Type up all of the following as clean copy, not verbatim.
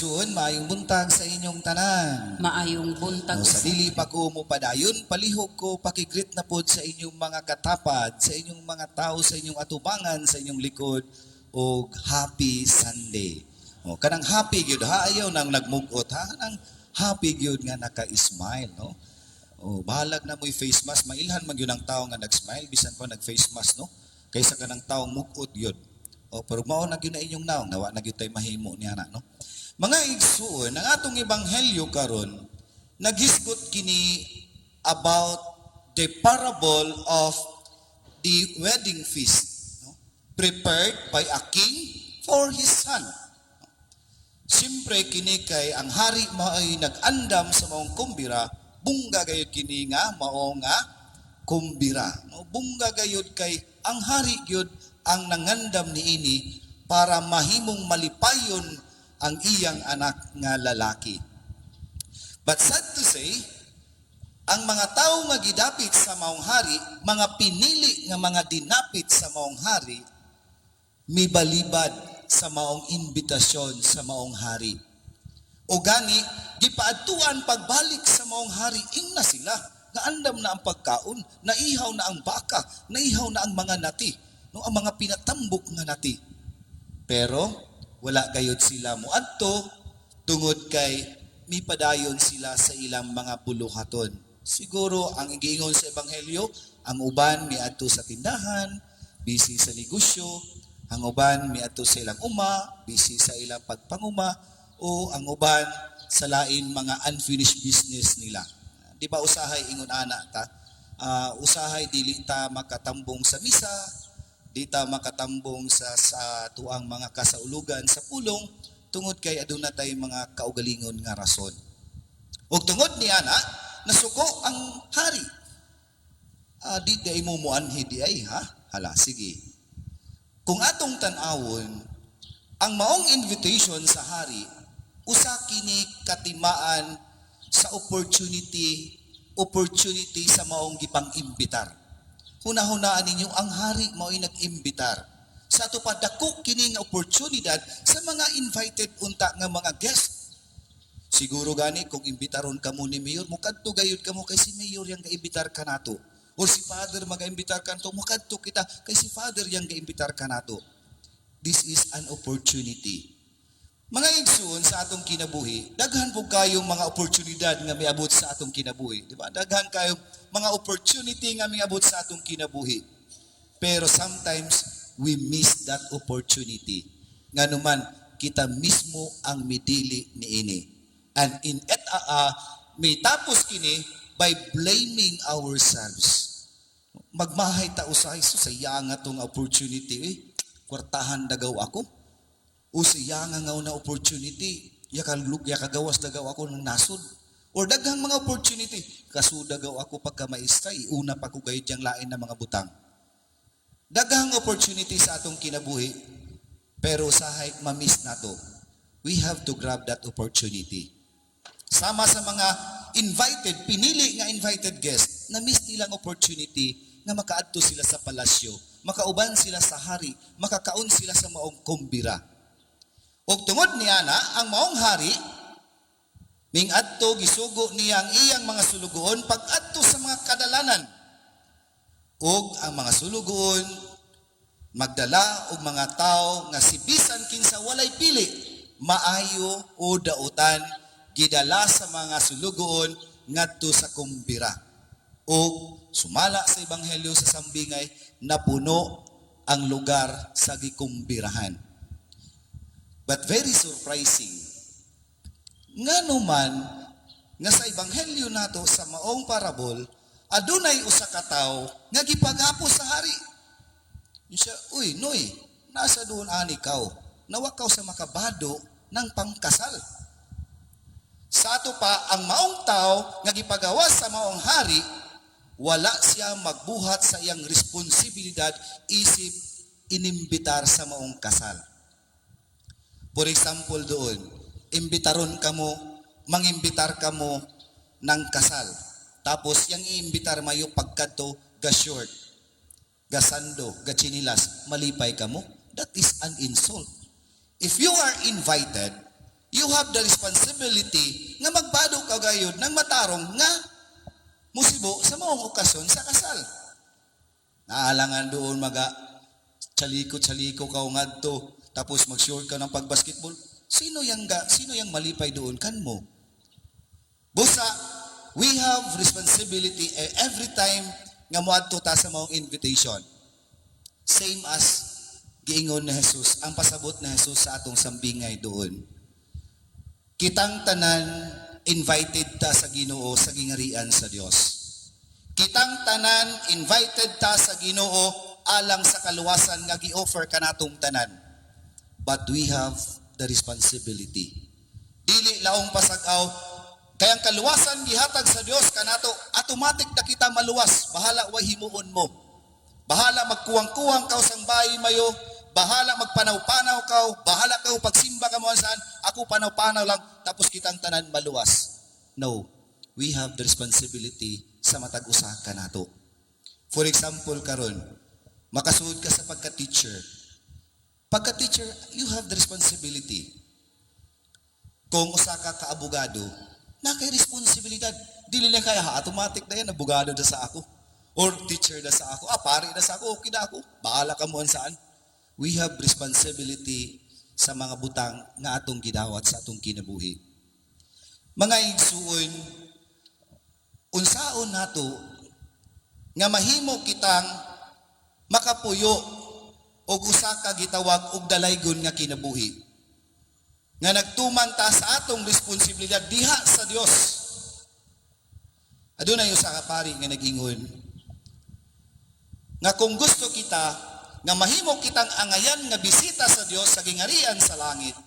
Igsuon, maayong buntag sa inyong tanan. Maayong buntag. No, sa dili pa ko mo padayon, palihog ko pakigreet na pod sa inyong mga katapad, sa inyong mga tao, sa inyong atubangan, sa inyong likod, og happy Sunday. O, kanang happy gyud ha, ayaw nang nagmugot ha, kanang happy gyud nga naka-smile, no? O, bahalag na mo'y face mask, mailhan man gyud ang tao nga nag-smile bisan pa nag-face mask, no? Kaysa kanang taong mugot gyud. O, pero mao na gyud na inyong naong, nawa na gyud tay mahimo niya na, no? Mga igsuon, ang atong ebanghelyo karon naghisgot kini about the parable of the wedding feast, no? Prepared by a king for his son. Siyempre kini kay ang hari mao'y nag-andam sa maong kumbira, bungga gayud kini nga mao nga kumbira. No, bungga gayud kay ang hari gyud ang nangandam niini para mahimong malipayon ang iyang anak nga lalaki. But sad to say, ang mga tao nga gidapit sa maong hari, mga pinili nga mga dinapit sa maong hari, mibalibad sa maong imbitasyon sa maong hari. O gani, gipaadtuan pagbalik sa maong hari, ingna sila, naandam na ang pagkaon, naihaw na ang baka, naihaw na ang mga nati, no, ang mga pinatambok nga nati. Pero wala gayud sila moadto tungod kay mipadayon sila sa ilang mga buluhaton. Siguro ang giingon sa ebanghelyo, ang uban miadto sa tindahan, busy sa negosyo, ang uban miadto sa ilang uma, busy sa ilang pagpanguma, o ang uban sa lain mga unfinished business nila. Di ba usahay ingon ana ta? Usahay dili ta makatambong sa misa, di ta makatambong sa tuang mga kasaulugan sa pulong tungod kay aduna tay mga kaugalingon nga rason. Ug tungod ni ana, nasuko ang hari. Di diay mo muanhi di ay ha? Hala, sige. Kung atong tan-awon, ang maong invitation sa hari, usa kini katimaan sa opportunity opportunity sa maong gipang-imbitar. Hunahunaan ninyo, ang hari mao'y nag-imbitar. Sa ato pa, dako kini nga oportunidad sa mga invited unta nga mga guest. Siguro gani kung imbitaron kamo ni mayor, mukadto gayud kamo kay si mayor yang gaimbitar kanato. Or si father magaimbitar kanato, mukadto kita kay si father yang gaimbitar kanato. This is an opportunity. Mga igsoon, sa atong kinabuhi, daghan po kayong mga oportunidad nga miabot sa atong kinabuhi, di ba? Daghan kayong mga opportunity nga miabot sa atong kinabuhi. Pero sometimes we miss that opportunity. Nganuman kita mismo ang midili niini. And in et may tapos kini by blaming ourselves. Magmahay ta usahay so sa nga tong opportunity eh. Kwartahan dagaw ako. O sa nga nga una opportunity, yakalug yakagawas dagaw ako ng nasod. Or daghang mga opportunity, kasudagaw ako pagka maestra, iuna pa ko gayud yang lain na mga butang. Daghang opportunity sa atong kinabuhi, pero usahay ma-miss nato. We have to grab that opportunity. Sama sa mga invited, pinili nga invited guest, na-miss nilang opportunity nga makaadto sila sa palasyo, makauban sila sa hari, makakaon sila sa maong kumbira. Ug tungod niya na, ang maong hari, ming adto gisugo niya ang iyang mga sulugoon pag-adto sa mga kadalanan. Ug ang mga sulugoon magdala og mga tao nga si bisan kinsa, walay pili, maayo o dautan, gidala sa mga sulugoon ngadto sa kumbira. Ug sumala sa ebanghelyo sa sambingay, napuno ang lugar sa gikumbirahan. But very surprising, ngano man nga sa ebanghelyo nato sa maong parabol, adunay usa ka tawo nga gipaghapos sa hari. Yun siya, "Uy, Noy, nasa doon ani kaw? Nawakaw sa makabado ng pangkasal." Sa ato pa, ang maong tao nga gipagawas sa maong hari, wala siya magbuhat sa iyang responsibilidad isip inimbitar sa maong kasal. For example doon, imbitaron kamo, mangimbitar kamo ng kasal. Tapos yang iimbitar mayo pagkadto ga short, ga sando, ga chinilas, malipay kamo. That is an insult. If you are invited, You have the responsibility nga magbado ka gayud ng matarong nga musibo sa maong okasyon sa kasal. Naalangan doon maga chaliko-chaliko ka ngadto, tapos mag-sure ka ng pagbasketball. Sino yang malipay doon kanmo? Busa, we have responsibility every time nga moadto ta sa maong invitation. Same as giingon ni Jesus, ang pasabot ni Jesus sa atong sambingay doon. Kitang tanan invited ta sa Ginoo sa gingarian sa Dios. Kitang tanan invited ta sa Ginoo alang sa kaluwasan nga gi-offer kanatong tanan. But we have the responsibility. Dili laong pasag-aw kay ang kaluwasan gihatag sa Dios kanato, automatic na kita maluwas. Bahala way himuon mo. Bahala magkuwang-kuwang kaw sang bayi mayo, bahala magpanaw-panaw kaw, bahala kaw pagsimba ka mo saan, ako panaw-panaw lang, tapos kitang tanan maluwas. No, we have the responsibility sa matag usa kanato. For example karon, makasuod ka sa pagka-teacher. Pagka-teacher, you have the responsibility. Kung usa ka ka-abogado, naa kay responsibilidad. Dili lang kaya automatic na yan, abogado na sa ako. Or teacher na sa ako. Ah, pari na sa ako, okay na ako. Bahala ka mo saan. We have responsibility sa mga butang nga atong gidawat sa atong kinabuhi. Mga igsuon, unsaon nato nga mahimo kitang makapuyo og usa ka gitawag og dalaygon nga kinabuhi nga nagtuman ta sa atong responsibilidad diha sa Dios? Adunay usa ka pari nga nag-ingon nga kung gusto kita nga mahimo kitang angayan nga bisita sa Dios sa gingarian sa langit,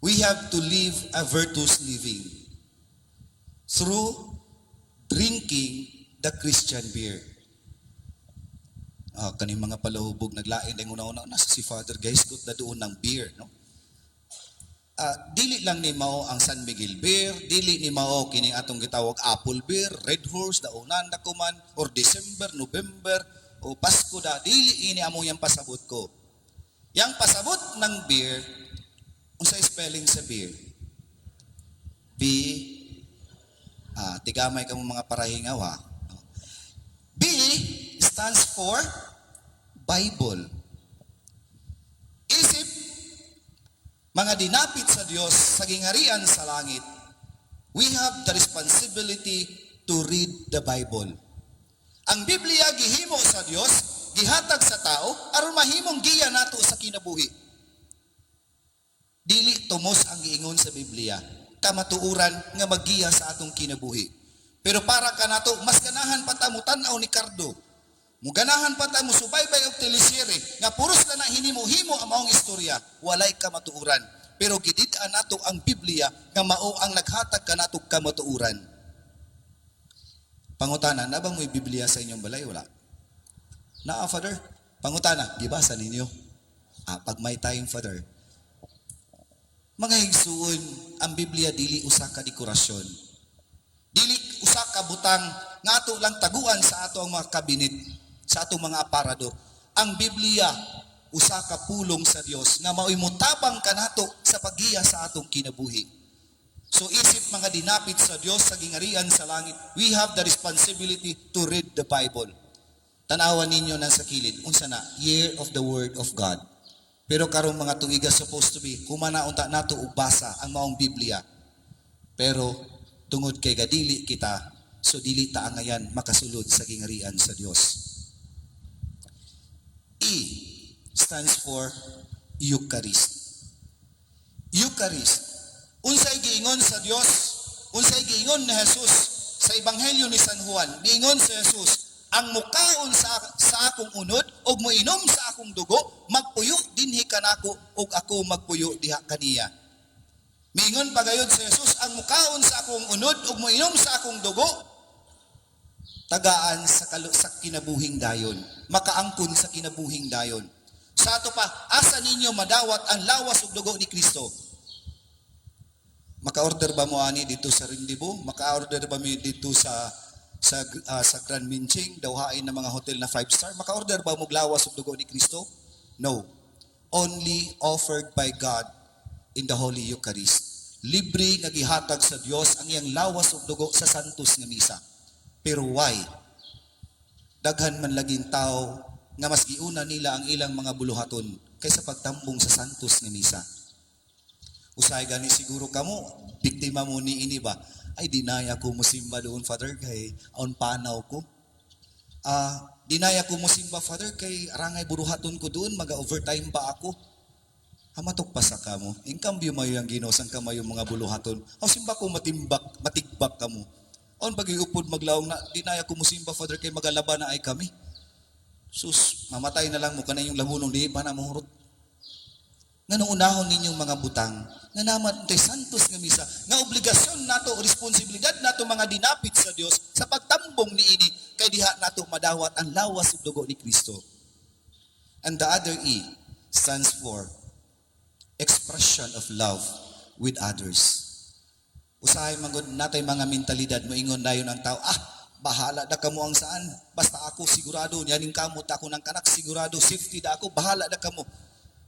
we have to live a virtuous living through drinking the Christian beer. Ah, kaning mga palahubog naglain ding una-una nasa si Father guys na doon ng beer, no? Ah, dili lang ni mao ang San Miguel Beer, dili ni mao kining atong gitawag Apple Beer, Red Horse, daunan na kuman, or December, November, o Pasko da, dili ini amo yang pasabot ko. Yang pasabot ng beer, unsa spelling sa beer? B, ah, tigamay ka mo mga parahingaw ha. B stands for Bible. Isip mga dinapit sa Dios sa gingarian sa langit, we have the responsibility to read the Bible. Ang Biblia gihimo sa Dios, gihatag sa tao aron mahimong giya nato sa kinabuhi. Dili tumos ang giingon sa Biblia, kamatuoran nga maggiya sa atong kinabuhi. Pero para kanato, mas ganahan pa ta mo tan-aw ni Cardo. Muganahan pa ta mo subaybay og teleserye nga puros na na hinimo-himo ang maong istorya, walay kamatuoran. Pero gidid-an nato ang Biblia nga mao ang naghatag kanato kamatuoran. Pangutana, naa ba mo'y Biblia sa inyong balay? Wala. Naa, Father. Pangutana, gibasa ninyo? Ah, pag may time, Father. Mga higsuon, ang Biblia dili usa ka dekorasyon. Dili usa ka butang nga ato lang taguan sa ato ang mga kabinet, sa atong mga aparador. Ang Biblia usa ka pulong sa Dios nga mao'y mutabang kanato sa paggiya sa atong kinabuhi. So isip mga dinapit sa Dios sa gingarian sa langit, we have the responsibility to read the Bible. Tanawan ninyo nang sa kilid, unsa na? Year of the Word of God. Pero karong mga tuiga, supposed to be, humana unta nato og basa ang maong Biblia. Pero tungod kay gadili kita, so dili ta angayan makasulod sa gingarian sa Dios. E stands for Eucharist. Eucharist. Unsay giingon sa Dios, unsay giingon ni Jesus sa Ebanghelyo ni San Juan? Giingon si Jesus, "Ang mukaon sa akong unod ug moinom sa akong dugo, magpuyo dinhi kanako ug ako magpuyo diha kaniya." Miingon pa gayud si Jesus, "Ang mukaon sa akong unod ug moinom sa akong dugo, tagaan sa kinabuhing dayon, makaangkon sa kinabuhing dayon." Sa ato pa, asa ninyo madawat ang lawas ug dugo ni Kristo? Maka-order ba mo ani dito sa Rindibo? Maka-order ba mi dito sa Grand Minching, dawhain ng mga hotel na 5 star? Maka-order ba mo og lawas ug dugo ni Kristo? No. Only offered by God in the Holy Eucharist. Libre nga gihatag sa Dios ang iyang lawas ug dugo sa Santos nga Misa. Pero why? Daghan man laging tao nga mas giuna nila ang ilang mga buluhaton kaysa pagtambong sa Santos nga Misa. Usahay gani siguro kamo, biktima mo ni ini ba? "Ay, dinay ako musimba doon, Father, kay aon panaw ko. Ah, dinay ako musimba, Father, kay arangay buruhaton ko doon, maga-overtime pa ako." Hamatok pa sa kamo. In kambyo mayo ang Ginoo sang kamayo mga buluhaton. Aw simba ko matimbak, matigbak kamo. On pag-iupod maglaong na, "Dinay ako musimba, Father, kay magalaba na ay kami." Sus, mamatay na lang mo kanang yung labunong di pa na mohurot. Nganong unahon ninyong mga butang, nga naman kay Santos nga Misa, nga obligasyon nato, responsibilidad nato mga dinapit sa Dios sa pagtambong niini, kay diha nato madawat ang lawas ug dugo ni Kristo. And the other E stands for expression of love with others. Usahay man gud natay mga mentalidad, moingon dayon ang tao, "Ah, bahala da kamo ang saan. Basta ako sigurado, yaning kamot ako ng kanak, sigurado, safety da ako, bahala da kamo."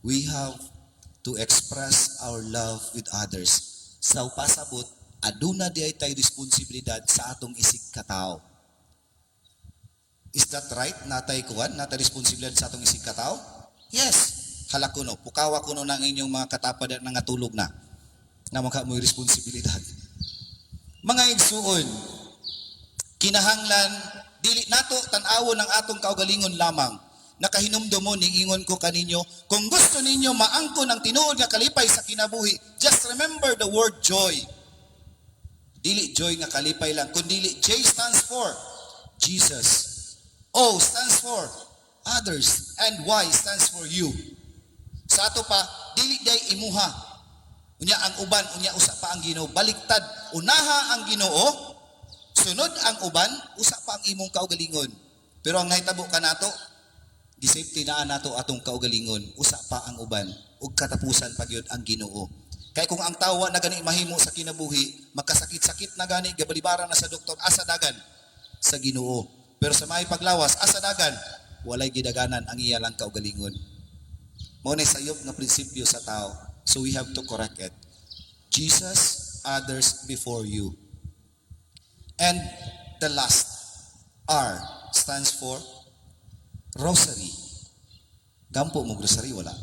We have to express our love with others. Sa pasabot, aduna di ay tay responsibilidad sa atong isig katao. Is that right? Natay kuan, natay responsibilidad sa atong isig katao? Yes. Hala kuno, pukawa kuno ng inyong mga katapad na nga tulog na. Nga maka mo'y responsibilidad. Mga igsuon, kinahanglan dili nato tan-awon ang atong kaugalingon lamang. Nakahinumdum mo ning ingon ko kaninyo, kung gusto ninyo maangkon ang tinuod nga kalipay sa kinabuhi, just remember the word joy. Dili joy nga kalipay lang, kundi J stands for Jesus. O stands for others, and Y stands for you. Sa ato pa, dili day imuha. Unya ang uban, unya usa pa ang Ginoo. Baliktad, unaha ang Ginoo, sunod ang uban, usa pa ang imong kaugalingon. Pero ang nahitabo kanato, gi-safety na nato atong kaugalingon, usa pa ang uban, ug katapusan pa gyud ang Ginoo. Kay kung ang tawo na gani mahimo sa kinabuhi, magkasakit-sakit na gani, gabalibaran na sa doktor, asa dagan sa Ginoo. Pero sa may paglawas, asa dagan, walay gidaganan ang iya lang kaugalingon. Mao na sayop nga prinsipyo sa tao. So we have to correct it. Jesus, others before you. And the last, R stands for rosary. Gampo mo rosary, wala?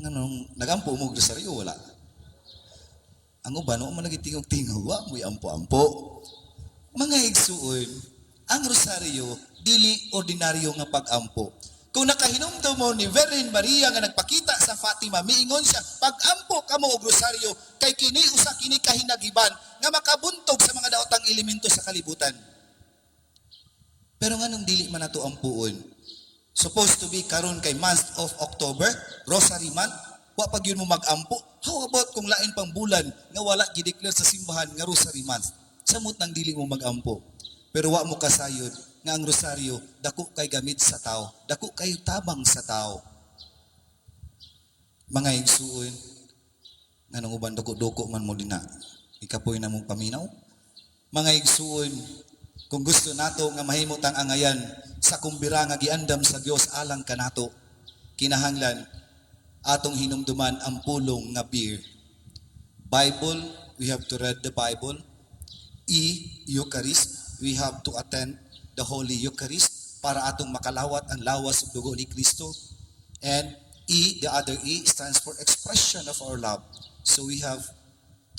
Nganong nagampo mo rosary o wala? Ang uban wa man lagi tingog-tingog, wa mo'y ampo-ampo. Mga igsuon, ang rosaryo dili ordinaryo nga pag-ampo. Kung nakahinumdum mo ni Virgin Maria nga nagpakita sa Fatima, miingon siya, "Pag-ampo kamo og rosaryo kay kini usa kini kahinagiban nga makabuntog sa mga daotang elemento sa kalibutan." Pero nganong dili man nato ampuon? Supposed to be karon kay month of October, Rosary Month, wa pa gyud mo mag-ampo. How about kung lain pang bulan nga wala gi-declare sa simbahan nga Rosary Month? Samot nang dili mo mag-ampo. Pero wa mo kasayod nga ang rosaryo dako kay gamit sa tao, dako kay tabang sa tao. Mga igsuon, nganong uban duko-duko man mo dina, ikapoy na mong paminaw. Mga igsuon, kung gusto nato nga mahimo tang angayan sa kumbira nga giandam sa Dios alang kanato, kinahanglan atong hinumduman ang pulong nga beer. Bible, we have to read the Bible. E, Eucharist, we have to attend the Holy Eucharist para atong makalawat ang lawas ug dugo ni Kristo. And E, the other E, stands for expression of our love. So we have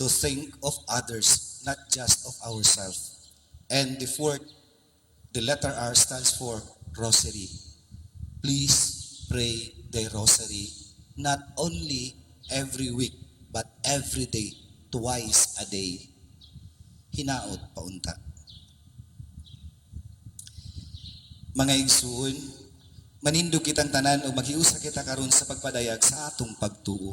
to think of others, not just of ourselves. And the fourth, the letter R stands for rosary. Please pray the rosary, not only every week, but every day, twice a day. Hinaot paunta. Mga igsuon, manindog kitang tanan o maghiusa kita karon sa pagpadayag sa atong pagtuo.